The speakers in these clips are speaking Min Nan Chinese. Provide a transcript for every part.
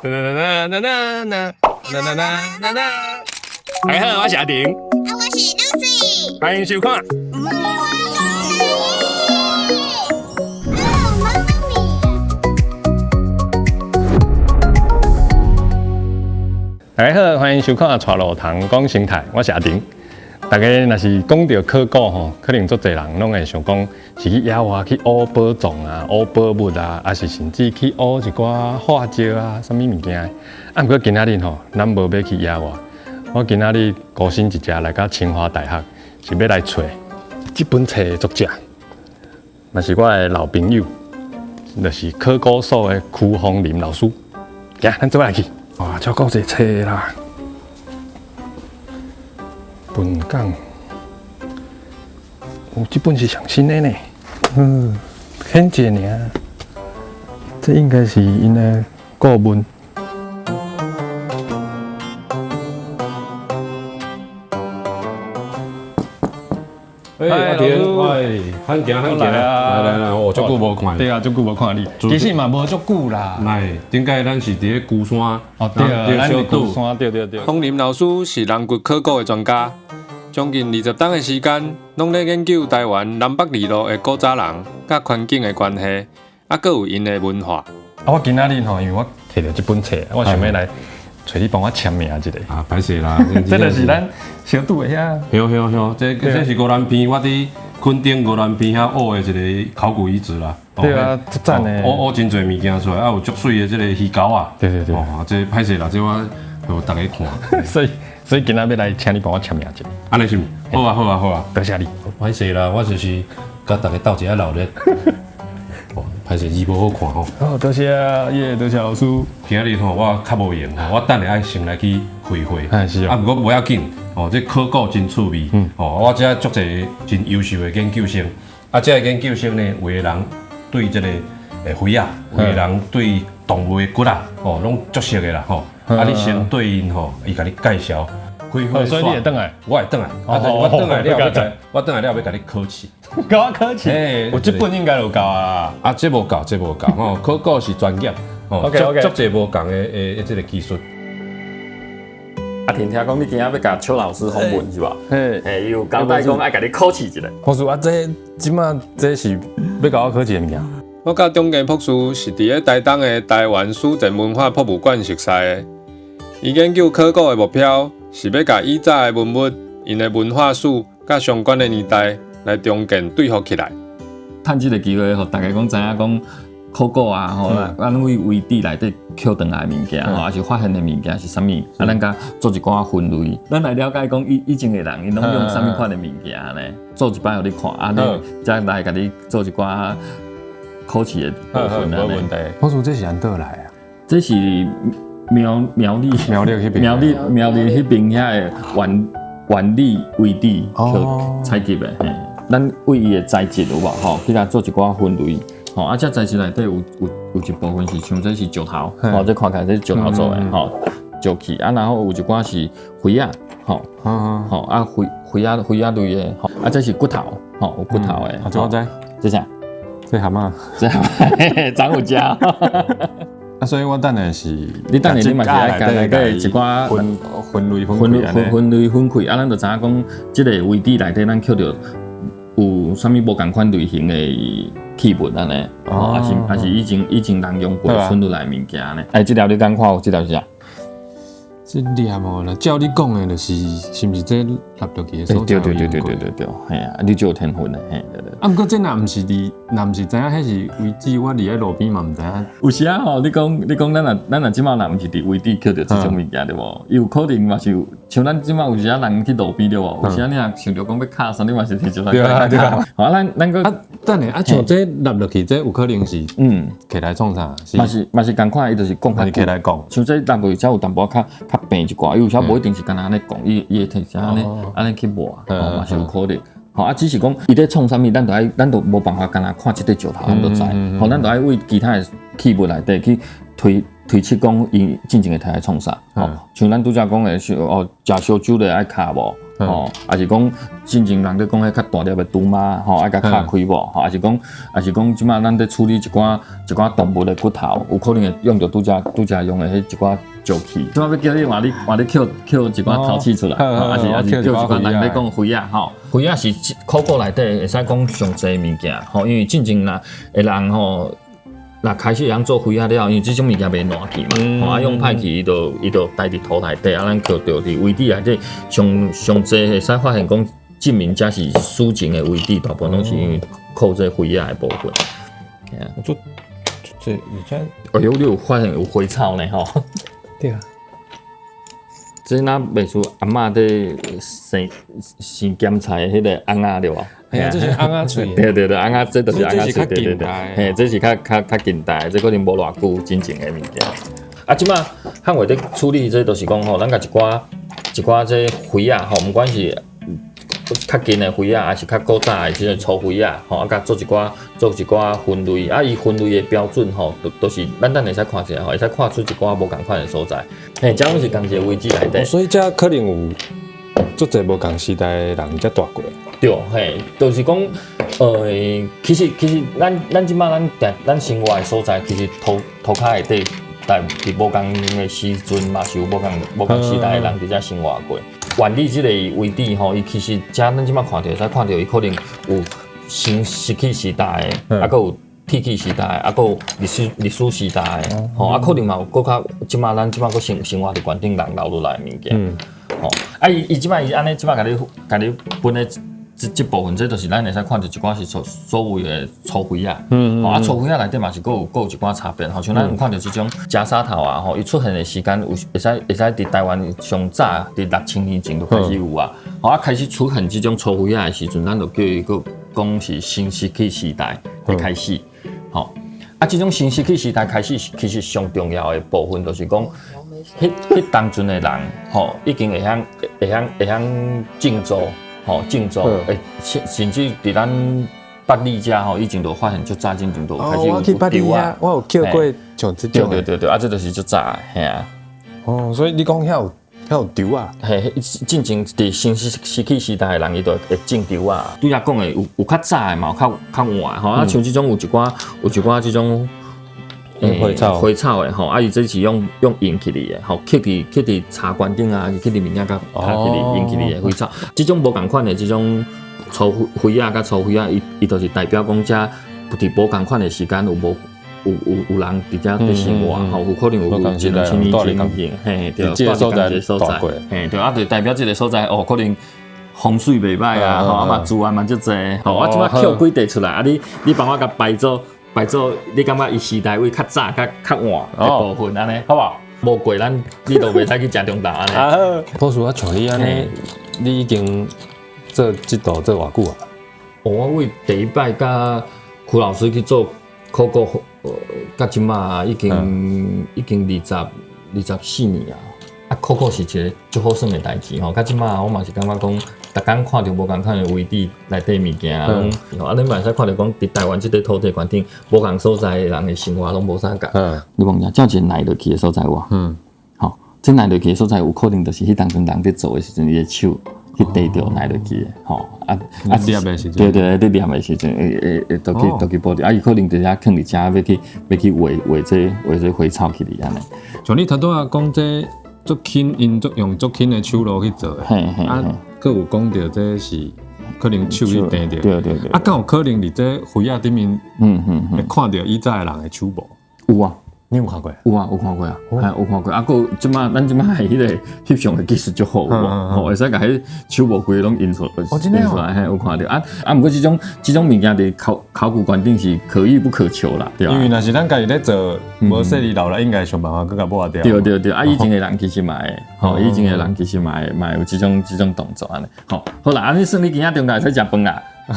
啦啦啦啦啦啦啦啦啦！大家好，我是阿婷，啊，我是 Lucy，歡迎收看。大家好，歡迎收看《帶路童講生態》，我是阿婷。大家若是講著考古吼，可能足濟人攏會想講是去野外去挖寶藏啊、挖寶物啊，抑是甚至去挖一寡化石啊，啥物物件的。啊，毋過今仔日吼，咱無欲去野外，我今仔日孤身一隻來到清華大學，是欲來揣這本冊的作者，嘛是我的老朋友，就是考古所的邱芳林老師。行，咱做伙來去。哇，這夠濟冊啦！本港，哦，這本是上新的呢。嗯，很濟爾，這應該是𪜶的顧問。哎，阿田，哎，罕行罕行，來來來，哦，足久無看。對啊，足久無看你。其實嘛無足久啦。來，頂擺咱是佇咧龜山，哦對，咱佇龜山，對對對。芳林老師是人骨考古的專家，將近20冬的時間，攏咧研究台灣南北二路的古早人佮環境的關係，啊，閣有𪜶的文化。啊，我今仔日吼，因為我摕著這本冊，我想欲來揣你幫我簽名一下。啊，歹勢啦，這就是咱小拄的遐。對對對，這是宜蘭邊，我佇墾丁宜蘭邊遐挖的一個考古遺址啦。對啊，足讚的。挖挖真濟物件出來，啊有足媠的這個魚鉤啊。對對對。哦，這歹勢啦，這我予大家看。所以今仔欲來請你幫我簽名一下。按呢是毋？好啊好啊好啊，多謝你。歹勢啦，我就是佮大家鬥一下鬧熱。歹勢字無好看吼。哦，多謝啊，耶，多謝老師。今仔日吼，我較無閒吼，我等下愛先來去開會。哎，是啊。啊，毋過無要緊，哦，這考古真趣味。嗯。哦，我遮足濟真優秀的研究生，啊，這个研究生呢，有的人對這個魚仔，有的人對動物的骨仔，哦，攏足熟的啦，吼。啊，你先對𪜶吼，伊共你介紹。開會，所以你會轉來？我會轉來。啊，但是我轉來了，我轉來了欲共你考試。共我考試？我這本應該有夠啊。啊，這無夠，這無夠吼。考古是專業，吼，足濟無仝的這個技術。阿婷聽講你今仔欲共邱老師訪問是無？嘿，嘿，伊有交代講愛共你考試一下。博士啊，這這馬這是欲共我考試的物件。我佮中間博士是佇咧台東的台灣史前文化博物館熟似的。伊研究考古的目標是欲共以早的文物、𪜶的文化史佮相關的年代來重建對合起來。趁這个機會，予大家講知影講考古啊，吼，咱對遺址內底抾轉來的物件，吼，抑是發現的物件是啥物？啊，咱共做一寡分類，咱來了解講以前的人，𪜶攏用啥物款的物件呢？做一擺予你看，啊，你才來共你做一寡考試的部分啊。無問題。博士，這是按佗來啊？這是苗栗苗栗彼邊苗栗苗栗彼邊遐的原理遺址去採集的。嘿，咱對伊的材質有無吼？去共做一寡分類。吼，啊，這材質內底有一部分是像這是石頭，吼，這看起來這是石頭做的，吼，石器啊，然後有一寡是魚仔，吼，吼，啊，魚仔類的，吼，啊，這是骨頭，吼，有骨頭的。啊，這我知。這啥？這蛤蟆。這蛤蟆，張有食。啊，所以我等下是，你等下你嘛是愛共內底一寡分類分分分分類分開，啊，咱就知影講，這个遺址內底咱抾著有啥物無仝款類型的器物按呢，哦，抑是以前人用過存落來的物件呢？哎，這粒你敢看有？這粒是啥？這粒哦，若照你講的，就是是毋是這納落去的所在？對對對對對對對，嘿啊，你足有天分的，嘿對對。啊，毋過這若毋是佇，若毋是知影彼是遺址，我佇咧路邊嘛毋知影。有時啊吼，你講，咱若這馬若毋是佇遺址抾著這種物件對無？伊有可能嘛是有，像咱這馬有時啊人去路邊對無？有時啊你若想著講欲敲啥，你嘛是摕石頭。對啊對啊。好，咱閣啊，等下啊，像這納落去，這有可能是摕來創啥？嘛是仝款，伊就是講較摕來講。像這納落去才有淡薄仔較平一寡，伊有時無一定是干焦按呢講，伊會摕啥按呢按呢去磨，吼嘛是有可能。吼啊，只是講伊咧創啥物，咱就無辦法干焦看這塊石頭，咱就知。吼，咱就愛對其他的器物內底去推測講伊進前會摕來創啥。吼，像咱拄才講的是哦，食燒酒咧愛敲無？吼，抑是講進前人咧講彼較大粒的豬媽，吼，愛共敲開無，吼，抑是講這馬咱咧處理一寡動物的骨頭，有可能會用著拄才拄才用的彼一寡石器。這馬欲叫你換你換你抾抾一寡陶器出來，抑是抾一寡人咧講灰仔，吼，灰仔是考古內底會使講上濟物件，吼，因為進前若的人吼，若開始會曉做灰仔了，因為這種物件袂爛去嘛，吼，啊用歹去，伊就待佇土內底，啊，咱抾著佇遺址內底上上濟會使發現講證明這是史前的遺址，大部分攏是因為靠這灰仔的部分。做這而且，哎喲，你有發現有花草呢吼？對啊。這若袂輸阿嬤咧生生鹹菜的彼个甕仔對無？哎呀，這是甕仔喙。對對對，甕仔這就是甕仔喙，對對對。嘿，這是較近代，這可能無偌久進前的物件。啊，這馬漢話咧處理這，就是講吼，咱共一寡這灰仔吼，毋管是較近的灰仔，抑是較古早的這个粗灰仔，吼，啊，共做一寡分類，啊，伊分類的標準吼，都是咱會使看一下吼，會使看出一寡無仝款的所在。嘿，這攏是仝一个位置內底。所以這可能有足濟無仝時代的人才蹛過。對，嘿，就是講，其實咱這馬咱定咱生活的所在，其實土跤下底，但佇無仝的時陣嘛是有無仝時代的人佇遮生活過。原理這個位置吼，伊其實遮咱這馬看著會使看著，伊可能有新石器時代的，啊，閣有鐵器時代，啊，閣有歷史時代的，吼，啊，可能嘛有閣較這馬咱這馬閣生活佇懸頂人留落來的物件，吼，啊，伊這馬伊按呢這馬共你分的這部分，這就是咱會使看著一寡是所謂的粗灰仔，吼，啊，粗灰仔內底嘛是閣有一寡差別，吼，像咱有看著這種夾砂頭啊，吼，伊出現的時間有會使佇台灣上早佇6000年前就開始有啊，吼，啊，開始出現這種粗灰仔的時陣，咱就叫伊閣講是新石器時代的開始，吼，啊，這種新石器時代開始，其實上重要的部分就是講，彼當陣的人，吼，已經會曉種作。吼，種作，甚至佇咱八里遮吼，以前就發現足早進前就開始有稻啊。我有抾過像這種。對對對對，啊，這就是足早的，嘿啊。哦，所以你講遐有稻啊？嘿，進前佇新石器時代的人，伊就會種稻啊。拄才講的有較早的嘛，有較晚的吼。啊，像這種有一寡這種花草花草的吼，啊，伊這是用印起來的，吼，刻佇茶罐頂啊，刻佇物件共敲起來印起來的花草，這種無仝款的這種粗灰仔佮粗灰仔，伊就是代表講遮佇無仝款的時間有無有人佇遮佇生活，吼，有可能有一兩千年前，嘿，對，這個所在所在，嘿，對，啊，就代表這個所在哦，可能風水袂䆀啊，吼，啊嘛資源嘛足濟，吼，我這馬抾幾塊出來，啊，你幫我共排做。排做，你感覺伊時代位較早、較晚的部分按呢，好無？無過咱你都袂使去食中晝按呢。博士，我像你按呢，你已經做這道做偌久啊？我為第一擺佮柯老師去做考古，到這馬已經24年啊。啊，考古是一個足好耍的代誌吼。到這馬我嘛是感覺講，逐工看著無仝款的遺址內底物件，攏啊，你嘛會使看著講，佇台灣這塊土地環境，無仝所在的人的生活攏無啥仝。你望下，這有一個迺落去的所在無？吼，這迺落去的所在有可能就是彼當陣人佇做的時陣，伊的手去提著迺落去的，吼啊啊！捏的時陣，對對，佇捏的時陣，會都去保著，啊，伊可能佇遐囥佇遮，欲去畫這花草起來按呢。像你頭拄仔講這足輕，𪜶足用足輕的手路去做的，啊，閣有講著這是可能手去提著，對對對。啊，敢有可能佇這灰仔頂面，會看著以早的人的手無？有啊。你有看過？有啊，有看過啊，係有看過。啊，閣這馬咱這馬彼個翕相的技術足好有無？吼，會使共彼手模規個攏印出來，嘿，有看著。啊，毋過這種物件佇考古館頂是可遇不可求啦，對啊。因為若是咱家己咧做，無細膩留來，應該想辦法閣共抹掉。對對對，啊，以前的人其實嘛會，吼，以前的人其實嘛會有這種動作按呢。吼，好啦，按呢算你今仔中晝會使食飯啦。咱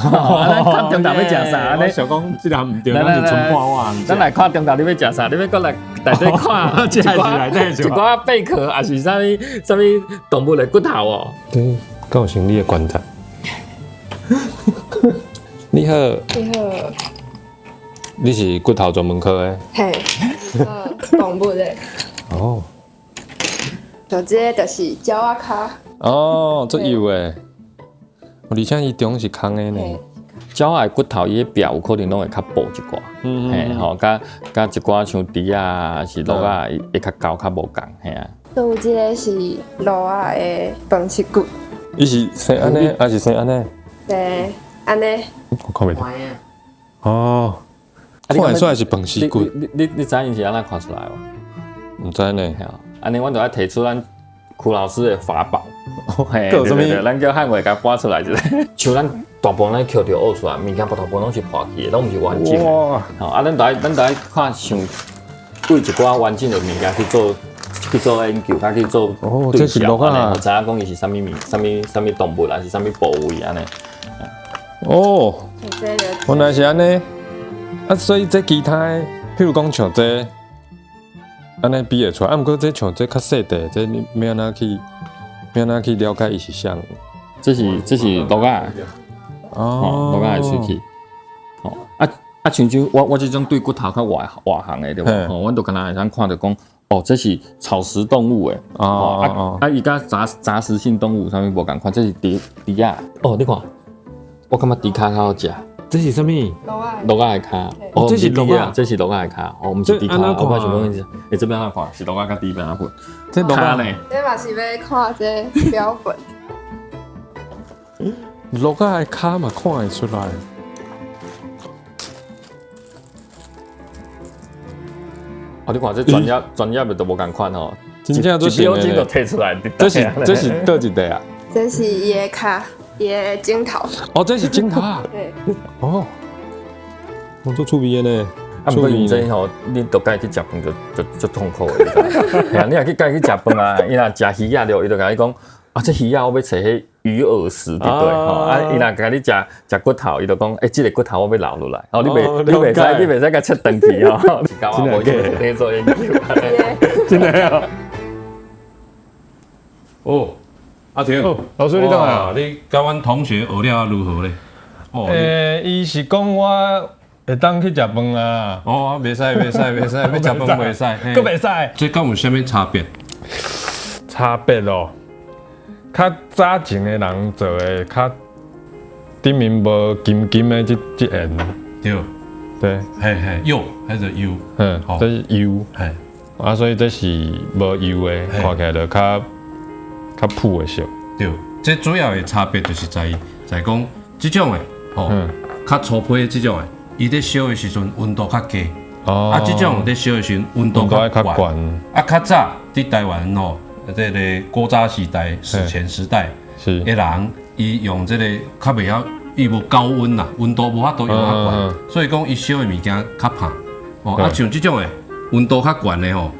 看中晝欲食啥？我想講這個毋對，咱就賰半碗。咱來看中晝你欲食啥？你欲閣來內底看一寡貝殼，抑是啥物啥物動物的骨頭哦？對，敢有生理的觀察。你好。你好。你是骨頭專門科的？嘿，動物的。哦。像這個就是鳥仔跤。哦，足幼的，而且伊中是空的呢。鳥仔的骨頭，伊的壁有可能攏會較薄一寡，嘿吼，佮佮一寡像豬仔是鹿仔，會較厚較無仝，嘿啊。閣有這個是鱸仔的飯匙骨。伊是生按呢，還是生按呢？對，按呢。我看袂著。哦，看會出來是飯匙骨。你你你知影𪜶是按怎看出來無？毋知呢。嘿啊，按呢，阮就愛提出咱邱老師的法寶。嘿，閣有啥物？咱叫漢話共搬出來一下。像咱大部分咱抾著挖出來，物件大部分攏是破去的，攏毋是完整的。吼，啊，咱著愛看像對一寡完整的物件去做研究，佮去做哦，這是鹿仔，知影講伊是啥物物、啥物啥物動物，還是啥物部位按呢。哦，原來是按呢。啊，所以這其他的，譬如講像這，按呢比會出來。啊，毋過這像這較細塊，這你欲按怎去，欲按怎去了解伊是啥？這是鹿仔，哦，鹿仔的喙齒。哦，啊啊，像這我這種對骨頭較外外行的對無？吼，阮就敢若會當看著講，哦，這是草食動物的。哦啊啊，伊佮雜食性動物有啥物無仝款？這是豬豬仔。哦，你看，我感覺豬跤較好食。這是啥物？鹿仔的跤。哦，這是鹿仔，這是鹿仔的跤。哦，毋是豬跤。我歹想講，欸，這欲按怎看？是鹿仔佮豬欲按怎分？這鹿仔呢？這嘛是欲看這標本。鹿仔的跤嘛看會出來。哦，你看這專業專業的都無仝款吼，真正做一秒鐘就提出來。這是佗一塊啊？這是伊的跤，伊的指頭。哦，這是指頭啊。對。哦，我足趣味的呢。啊，毋過𪜶這吼，你著共伊去食飯就就足痛苦的。嘿啊，你若去共伊去食飯啊，伊若食魚仔著，伊就共你講，啊，這魚仔我欲揣彼魚饵食，對對？吼，啊，伊若共你食食骨頭，伊就講，欸，這个骨頭我欲留落來，哦，你袂使共切斷去吼。真的假的？咧做研究。真的啊。哦，阿婷，老師你轉來啊？你佮阮同學學了如何咧？哦，欸，伊是講我會當去食飯啊。哦，袂使袂使袂使，欲食飯袂使。閣袂使。這敢有啥物差別？差別哦，較早前的人做的較頂面無金金的這這緣。對。對。嘿嘿，釉還是釉？嗯，這是釉。嘿。啊，所以這是無釉的，看起來就較較樸的色。對，這主要的差別就是在在講這種的，吼，較粗皮的這種的，伊咧燒的時陣溫度較低。哦。啊，這種咧燒的時陣溫度較懸。啊，較早佇台灣吼，這个古早時代、史前時代的人，伊用這个較袂曉，伊無高溫啦，溫度無法度用較懸，所以講伊燒的物件較曬。哦，啊，像這種的溫度較懸的吼，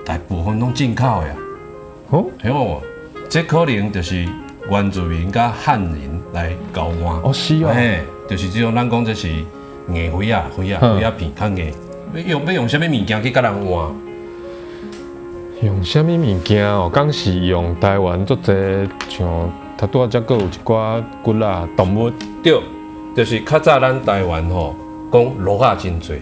大部分攏進口的啊。哦，曉無？這可能就是原住民佮漢人來交換。哦，是哦。嘿，就是這種，咱講這是硬魚仔、魚仔、魚仔片較硬。欲用啥物物件去佮人換？用啥物物件哦？敢是用台灣足濟像，頭拄仔才閣有一寡骨仔動物。對，就是較早咱台灣吼，講鹿仔真濟。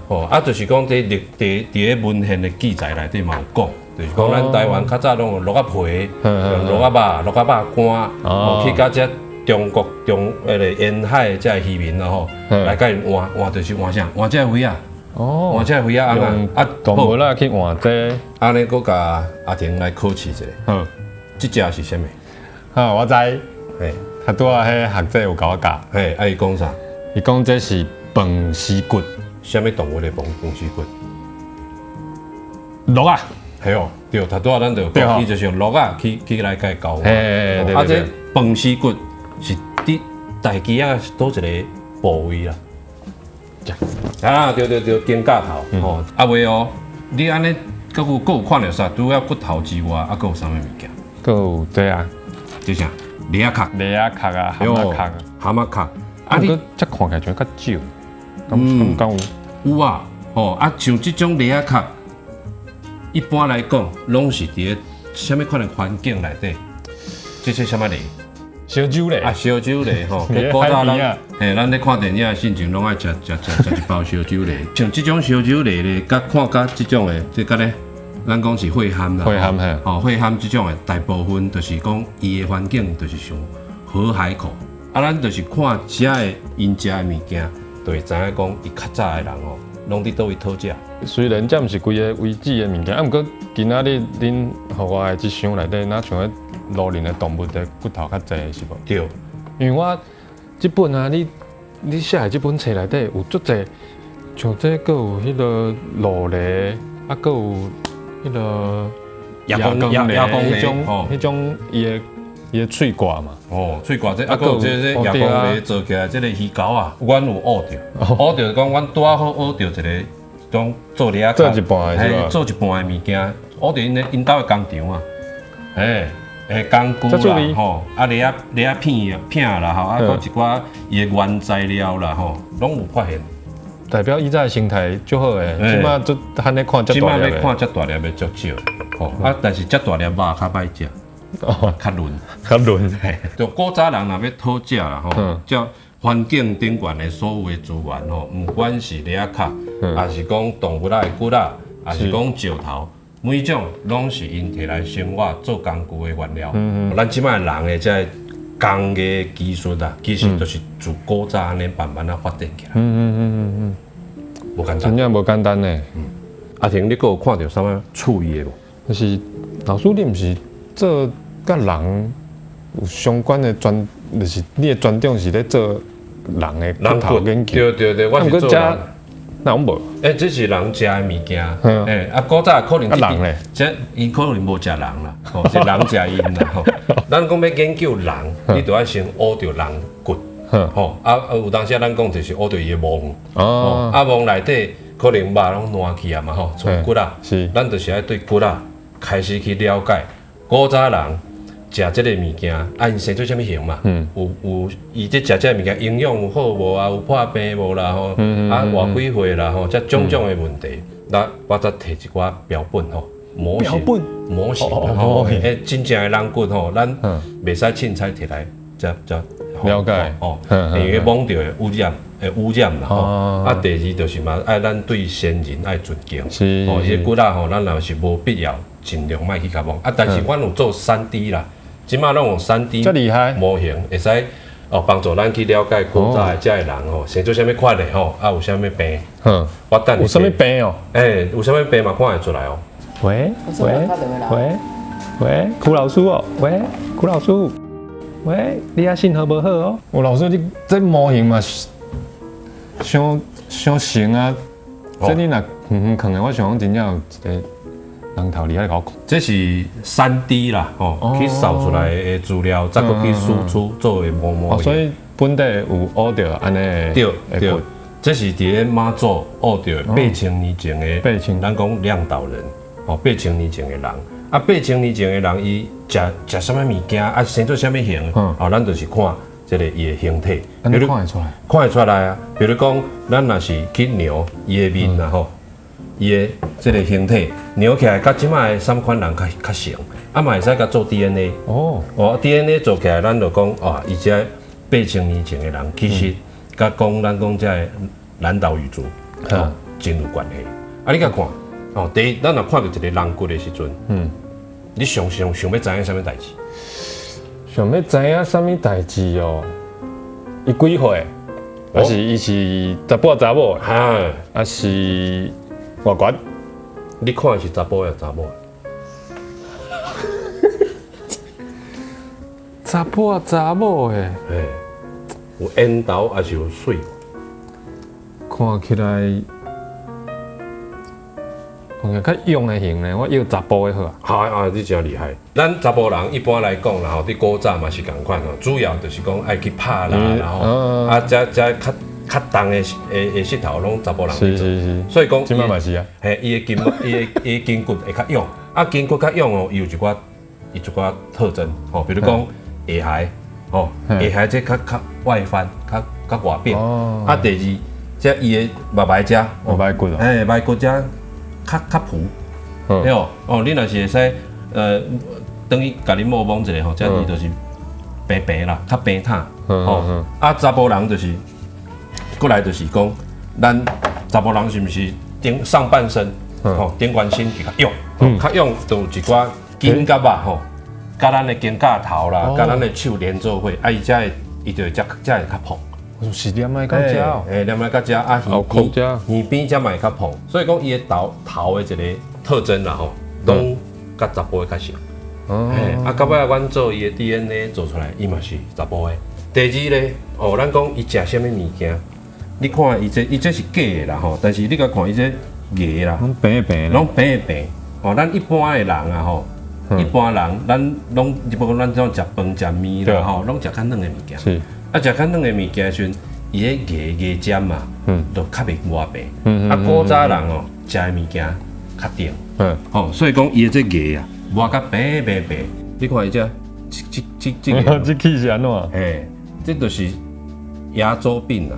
吼，啊，就是講佇歷佇佇个文獻的記載內底嘛有講，就是講咱台灣較早攏用鹿仔皮，用鹿仔肉、鹿仔肉乾，哦，去佮這中國中彼个沿海的這个漁民啦吼，來佮𪜶換換，就是換啥？換這个魚仔。哦，換這个魚仔啊，啊，動物仔去換這个。按呢，閣共阿婷來考試一下。好，這隻是啥物？哈，我知。嘿，他拄仔彼學者有共我教。嘿，啊，伊講啥？伊講這是飯匙骨。啥物動物的飯匙骨？鹿仔。嘿哦，對，頭拄仔咱就有講，伊就是用鹿仔去去來共伊交換。嘿，對啊，這飯匙骨是佇大支仔是佗一个部位啦？啊，對對對，肩胛頭吼。啊袂哦，你按呢，閣有閣有看著啥？除了骨頭之外，啊，閣有啥物物件？閣有這啊，這啥？螺仔殼。螺仔殼啊，蚶仔殼啊，蚶仔殼。啊，你這看起來像較少，敢敢有？有啊，吼啊，像這種螺仔殼，一般來講，攏是佇咧啥物款的環境內底？這是啥物螺？燒酒螺啊，燒酒螺吼，古早咱嘿，咱咧看電影的進前，攏愛食食食食一包燒酒螺。像這種燒酒螺咧，佮看佮這種的，這佮咧咱講是血蚶啦，血蚶嘿。哦，血蚶這種的大部分就是講伊的環境就是像河海口，啊，咱就是看遮的𪜶食的物件，就會知影講伊較早的人哦，攏佇佗位討食。雖然這毋是規个遺址的物件，啊，毋過今仔日恁予我的這箱內底，若像彼蘆磷的動物的骨頭較濟是無？對。因為我這本啊，你寫的這本冊內底有足濟，像這閣有彼个蘆狸，啊，閣有彼个夜光夜夜光彼種哦彼種伊的喙蓋嘛。哦，喙蓋這啊，閣有這這夜光狸做起來這个魚鉤啊，阮有學著，學著講阮拄仔好學著一个種做掠做一半的是吧？做一半的物件，學著𪜶兜的工廠啊，嘿，工具啦，吼，啊，掠仔掠仔片片啦，吼，啊，閣一寡伊的原材料啦，吼，攏有發現。代表以早的生態足好的，這馬足罕咧看遮大粒的。這馬欲看遮大粒的足少，吼，啊，但是遮大粒肉較歹食，哦，較嫩，較嫩。就古早人若欲討食啦，吼，這環境頂懸的所有的資源吼，毋管是掠仔殼，抑是講動物仔的骨仔，抑是講石頭，每種攏是𪜶摕來生活做工具的原料。咱這擺人的這个工藝技術啊，其實就是自古早按呢慢慢仔發展起來。無簡單，真正無簡單呢。阿婷，你閣有看著啥物趣味的無？就是老師，你毋是做佮人有相關的專，就是你的專長是咧做人的骨頭研究。對對對，我是做人。那阮無。欸，這是人食的物件。欸，啊，古早可能啊人咧，這伊可能無食人啦，吼，是人食𪜶啦，吼。咱講欲研究人，你就愛先挖著人骨，吼，啊啊，有當時咱講就是挖著伊的毛，哦，啊毛內底可能肉攏爛去啊嘛，吼，剩骨仔，是，咱就是愛對骨仔開始去了解古早人食這個物件，啊，𪜶生做啥物型嘛？有伊這食這个物件營養有好無啊？有破病無啦？吼，啊，活幾歲啦？吼，這種種的問題，那我才提一寡標本吼，模型，模型，吼，欸，真正的人骨吼，咱袂使凊彩提來，才才了解哦，因為摸著會污染，會污染啦吼。啊，第二就是嘛，愛咱對先人愛尊敬，哦，伊个骨仔吼，咱若是無必要，盡量莫去共摸。啊，但是阮有做3D 啦。這馬攏用3D 模型，會使哦幫助咱去了解古早的這个人吼，生做啥物款的吼，啊有啥物病？我等有啥物病哦？欸，有啥物病嘛看會出來哦。喂喂喂喂，柯老師哦，喂，柯老師，喂，你遐信號無好哦。有老師，你這模型嘛，傷傷神啊！這你若遠遠看的，我想講真正有一個人頭佇遐共我看。這是3D 啦，吼，去掃出來的資料，再閣去輸出做的模模型。所以本地有挖著按呢？對對，這是佇咧馬祖挖著8000年前的，咱講兩島人，哦，八千年前的人，啊，八千年前的人，伊食食啥物物件，啊，生做啥物型，哦，咱就是看這个伊的形體。按呢看會出來？看會出來啊，比如講，咱若是去量伊的面啦吼。伊的這个形體量起來，佮這擺的啥物款人較較像，啊嘛會使共做 DNA。哦，哦 DNA 做起來，咱就講哦，伊這8000年前的人，其實佮講咱講這个南島語族，哦，真有關係。啊，你共看，哦，第一，咱若看著一個人骨的時陣，你想想想欲知影啥物代誌？想欲知影啥物代誌哦？伊幾歲？還是伊是查埔查某？哈，還是？偌懸，你看的是查埔抑查某？查埔啊，查某的。嘿，有緣投抑是有媠？看起來，看起來較勇的型呢，我要查埔的好啊。好啊，你真厲害。咱查埔人一般來講啦吼，佇古早嘛是仝款吼，主要就是講愛去拍啦，然後啊，這這較較重的的石頭攏查埔人去做，所以講，這擺嘛是啊，嘿，伊的筋，伊的伊的筋骨會較勇，啊，筋骨較勇哦，伊有一寡伊一寡特徵，吼，比如講下頦，吼，下頦這較較外翻，較較外扁，啊，第二，這伊的目眉這，目眉骨哦，嘿，眉骨這較較浮，對哦，哦，你若是會使，等於共你摸摸一下吼，這伊就是平平啦，較平坦，吼，啊，查埔人就是。過來就是講，咱查埔人是毋是頂上半身，吼，頂懸身會較勇，較勇就有一寡筋骨啊吼，佮咱的肩胛頭啦，佮咱的手連做伙，啊伊才會伊就會才才會較膨。是連來到遮哦，欸，連來到遮啊，哦，耳邊耳邊才嘛會較膨，所以講伊的頭頭的一個特徵啦吼，攏佮查埔的較像。嘿，啊，到尾仔阮做伊的 DNA 做出來，伊嘛是查埔的。第二咧，哦，咱講伊食啥物物件，你看伊這伊這是假的啦吼，但是你共看伊這牙啦，攏平平，攏平平。哦，咱一般的人啊吼，一般人咱攏，你包括咱這種食飯食麵啦吼，攏食較軟的物件。是。啊，食較軟的物件的時陣，伊的牙牙尖嘛，就較袂磨平。啊，古早人哦，食的物件較甜。吼，所以講伊的這牙啊，磨甲平平平。你看伊這，這這這這個，這齒是按怎？嘿，這就是牙周病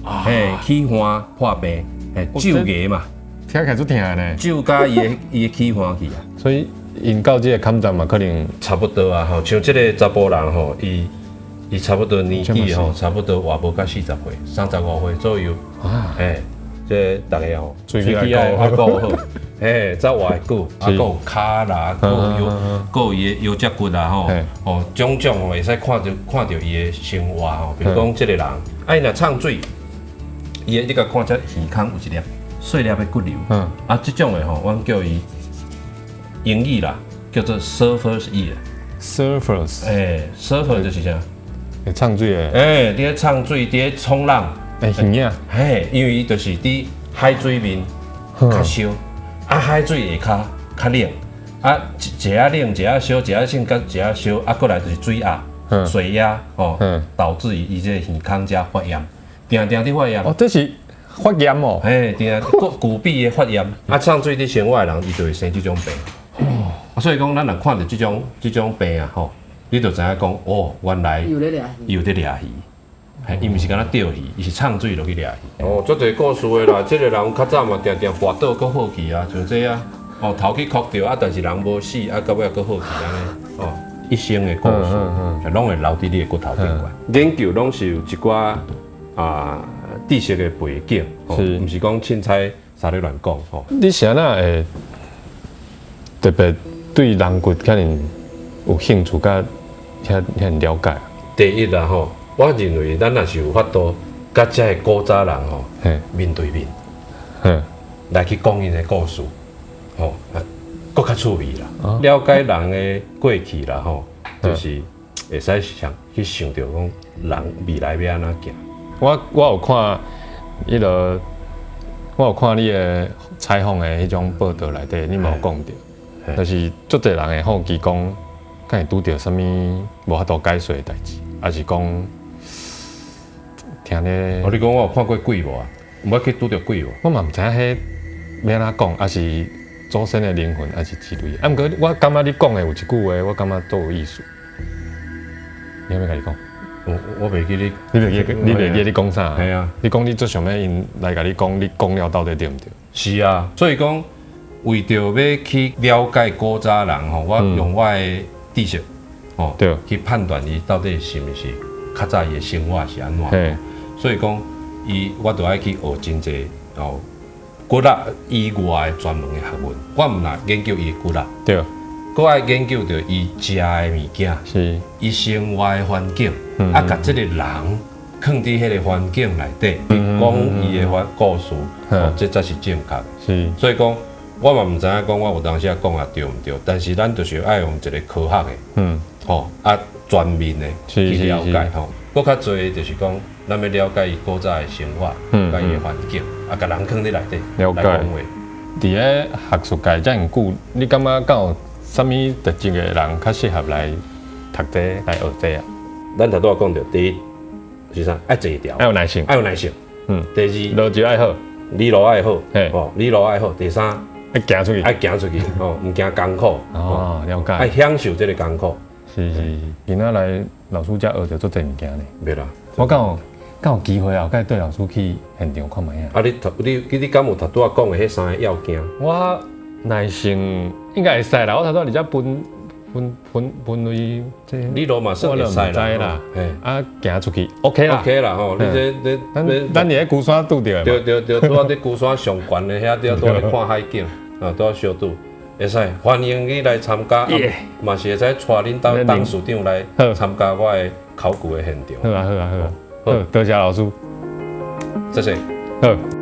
啊。嘿，齒岸破病，嘿，蛀牙嘛。聽起來足疼呢。蛀甲伊的伊的齒岸去啊。所以𪜶到這個坎站嘛，可能差不多啊。吼，像這個查埔人吼，伊。伊差不多年紀吼，差不多活無到40歲，35歲左右。啊，嘿，這逐家吼，喙齒愛顧好，嘿，才活會久。啊，閣有跤啦，閣有腰，閣有伊的腰脊骨啊吼，哦，種種吼會使看著看著伊的生活吼。比如講這個人，啊，伊若沖水，伊的你共看這耳孔有一粒細粒的骨瘤。嗯。啊，這種的吼，阮叫伊英語啦，叫做 surfer's ear。 surfers。欸，surfer 就是啥？會沖水的，欸，佇咧沖水，佇咧衝浪，欸，耳仔，嘿，因為伊就是佇海水面較燒，啊，海水下跤較冷，啊，一下冷，一下燒，一下冷佮一下燒，啊，過來就是水壓、水壓，哦，導致伊伊這個耳孔遮發炎，定定佇發炎。哦，這是發炎哦。嘿，定定骨骨壁的發炎，啊，沖水佇生活的人，伊就會生這種病。哦，啊，所以講，咱若看著這種這種病啊，吼。你就知影講，哦，原來伊有咧掠魚，伊有咧掠魚，嘿，伊毋是干焦釣魚，伊是沖水落去掠魚。哦，足濟故事的啦，這個人較早嘛，定定跋倒閣好去啊，像這啊，哦，頭去磕著啊，但是人無死，啊，到尾閣好去按呢，哦，一生的故事，攏會留佇你的骨頭頂懸。研究攏是有一寡啊知識的背景，毋是講凊彩啥咧亂講吼。你是按怎會特別對人骨遐爾有興趣？佮遐遐了解。第一啦吼，我認為咱若是有法度，佮這个古早人吼，面對面，來去講𪜶的故事，吼，閣較趣味啦。了解人的過去啦吼，就是會使想去想著講人未來欲按怎行。我有看彼个，我有看你的採訪的彼種報道內底，你嘛有講著，就是足濟人會好奇講，敢會拄著啥物無法度解釋的代誌，抑是講聽咧？哦，你講我有看過鬼無啊？毋捌去拄著鬼無？我嘛毋知影彼欲按怎講，抑是祖先的靈魂，抑是之類的。啊，毋過我感覺你講的有一句話，我感覺足有意思。你欲毋欲共你講？我袂記你，你袂記？你袂記你講啥？係啊，你講你足想欲𪜶來共你講，你講了到底對毋對？是啊，所以講為著欲去了解古早人吼，我用我的知識，吼，去判斷伊到底是毋是較早伊的生活是按怎。所以講，伊我著愛去學真濟哦骨力以外的專門的學問。我毋但研究伊的骨力，閣愛研究著伊食的物件，伊生活的環境，啊，共這個人囥佇彼个環境內底，去講伊的故事，哦，這才是正確的。所以講，我嘛毋知影講我有當時仔講啊對毋對，但是咱就是愛用一個科學的，吼啊全面的去了解吼。閣較濟就是講，咱欲了解伊古早的生活，佮伊的環境，啊，共人囥佇內底了解。來講話。佇咧學術界遮爾久，你感覺敢有啥物特質的人較適合來讀這個、來學這個啊？咱頭拄仔講著，第一是啥？愛坐牢，愛有耐性，愛有耐性。第二，邏輯愛好，理路愛好，哦，理路愛好。第三，愛行出去，愛行出去，哦，毋驚艱苦。哦，了解。愛享受這个艱苦。是是是，今仔來老師遮學著足濟物件呢。袂啦，我敢有敢有機會後擺綴老師去現場看覓仔？啊，你你你敢有頭拄仔講的彼三个要件？我耐性應該會使啦，我頭拄仔佇遮分分分分類，這你路嘛算會使啦，啊，行出去 OK 啦，OK 啦吼，你這咱咱佇咧龜山拄著的。對對對，拄仔佇龜山上懸的遐，拄仔咧看海景。啊，拄仔相拄，會使歡迎你來參加，嘛是會使帶恁兜董事長來參加我的考古的現場。好啊好啊好啊，好，多謝老師。謝謝。好。